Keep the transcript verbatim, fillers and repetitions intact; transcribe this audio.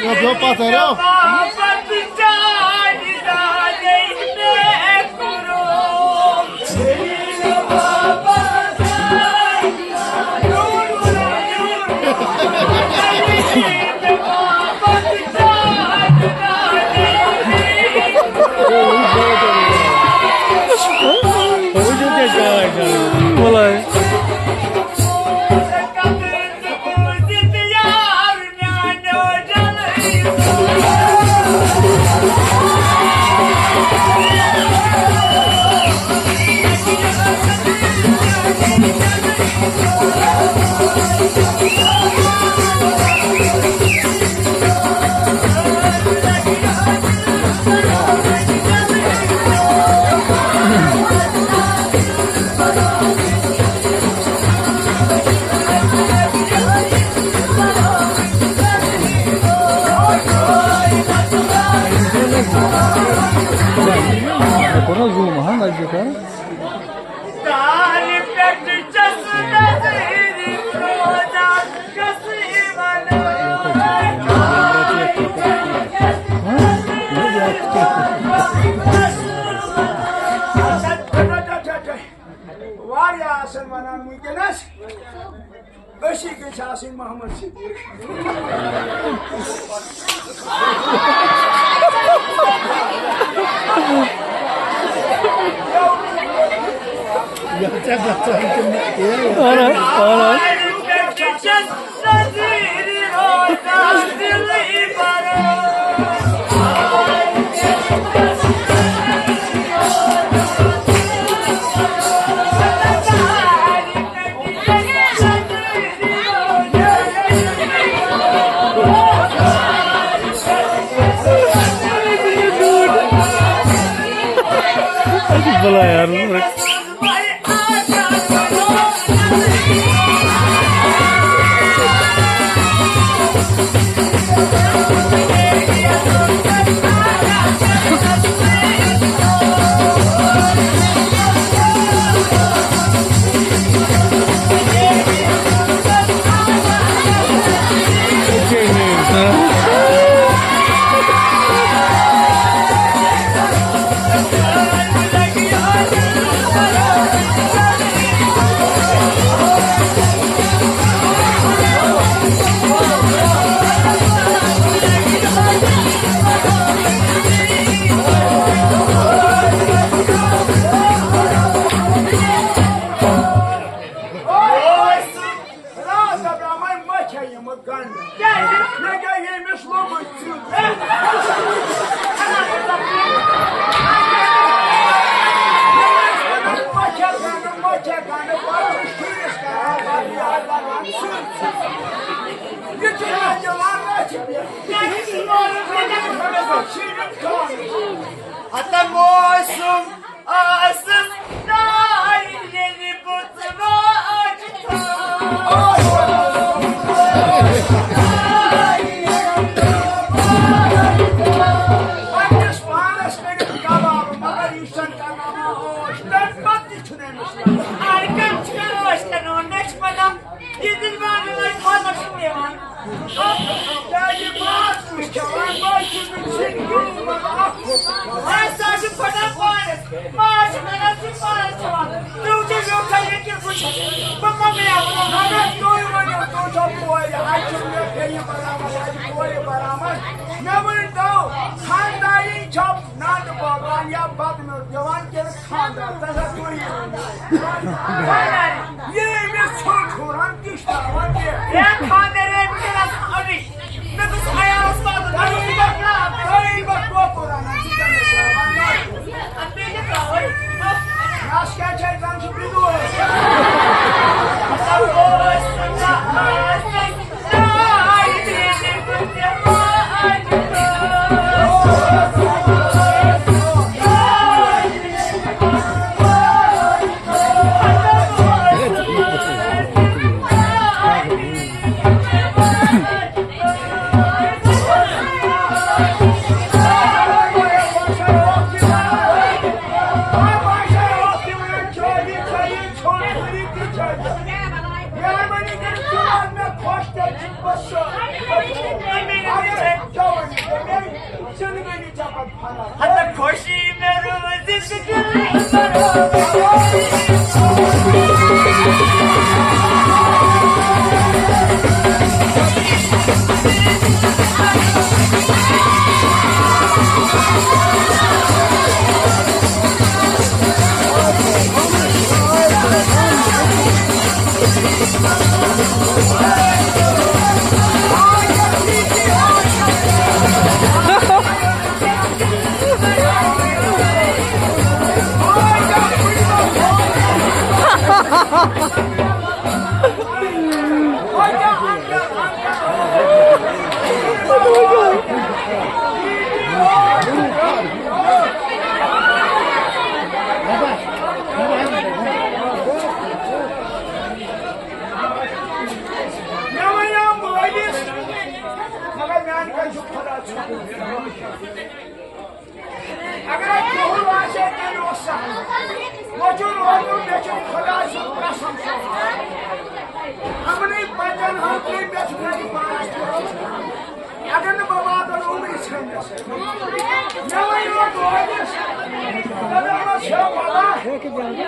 Yapıyor patero. Olay. Buna zoom, ha, ne çıkar? Var ya, sen bana mümkün et. Öşi geçersin Muhammed Siddiq. Yapacak, yapacak. Ana, ana. Hadi bala yaar. راز ابراہمن ما چھےٚ یِمہٕ گنڈٕ؟ مےٚ گٔے ییٚمِس لوٚگُن ژیُن۔ ما چھےٚ گنڈٕ، ما چھےٚ گنڈٕ، پتہٕ چھُ شُرِس کران واریاہ لگان ژیُن۔ یہِ چھُ مےٚ دِوان أچھِ پٮ۪ٹھ۔ ہتہ موسم آسس نار ییٚلہِ بہٕ ژٕ واجہِ تھاوٕ۔ پننِس پانس کٔرِتھ کباب، مگر یہِ چھَنہٕ کرناوان عٲش۔ تَمہِ پتہٕ تہِ چھُنہٕ أمِس لگان۔ ہر کانٛہہ چھُنہٕ عٲش کرناوان، مےٚ چھِ پتہ۔ یہِ دِلبر یِمَے خانَس چھُ یِوان۔ کیٛازِ ماز کُس کھٮ۪وان؟ ماز چھُ نہٕ سِنۍ کھیوٚن، مگر اَکھ کھوٚت۔ اَسہِ حظ چھُ پھٹان پانَس۔ ماز چھُ نہٕ اَسہِ پانَس کھٮ۪وان۔ تُہۍ وٕچھِو، یوٚت تۄہہِ یہِ کِتھ پٲٹھۍ چھُ۔ بہٕ ما مےٚ وَنو، مگر تُہۍ ؤنِو، تُہۍ چھو کورِ، اَتہِ چھُ مےٚ بیٚیہِ برابر، اَتہِ کورِ برابر۔ مےٚ ؤنۍ تو، خانداری چھا نَنٛد بابا؟ یا بد نوٹ دِوان کِنہٕ خانٛدار؟ تَتھ ہا تُہۍ یہِ ؤنِو۔ یہِ أمِس ژھوٚٹ ہُران تہِ چھُ تھاوان تہِ۔ ہے خانٛدار ہے، بہٕ کَرٕ اَتھ أمِس۔ مےٚ دوٚپُس عیالَس پَتہٕ، مےٚ دوٚپُس، یہِ کَتھ ترٛاو؟ ترٛٲیِن پَتہٕ کۄکُر اَنان، ژٕ کیٛاہ مےٚ ترٛاوان؟ اَدٕ بیٚیہِ کیٛاہ ترٛاوَے؟ مَس کیٛاہ چھِ اَتہِ زَن چھُ بِدوٗر؟ مہربٲنی کٔرِتھ ژٕ وَن مےٚ خۄش تیٚلہِ چھُس بہٕ سٲری۔ اگر ژٕ ؤنِو مےٚ، ژٕ نہٕ ؤنِو ژےٚ پَتہٕ فَلٲنۍ۔ ہَتہٕ خوشی مےٚ روزِ زِندگی۔ مےٚ وَنیٛاو مٲلِس، مگر میٛانہِ کَتھِ چھُ خۄدا ژھوٚٹمُت۔ اگر اَتہِ جوٚہُل آسہِ ہے، تیٚلہِ اوس سہل۔ وۄنۍ چھُ روزُن، مےٚ چھُ خۄداے سُنٛد قسم سان۔ یِمنٕے بَچَن ہُنٛد تُہۍ، مےٚ چھُ گَرِ پانَس تہِ روزُن۔ اگر نہٕ بہٕ واتَن عمرِ ژھٕنَس۔ مےٚ وَنیٛاو مٲلِس، مےٚ دوٚپمَس، ہے وَلہ۔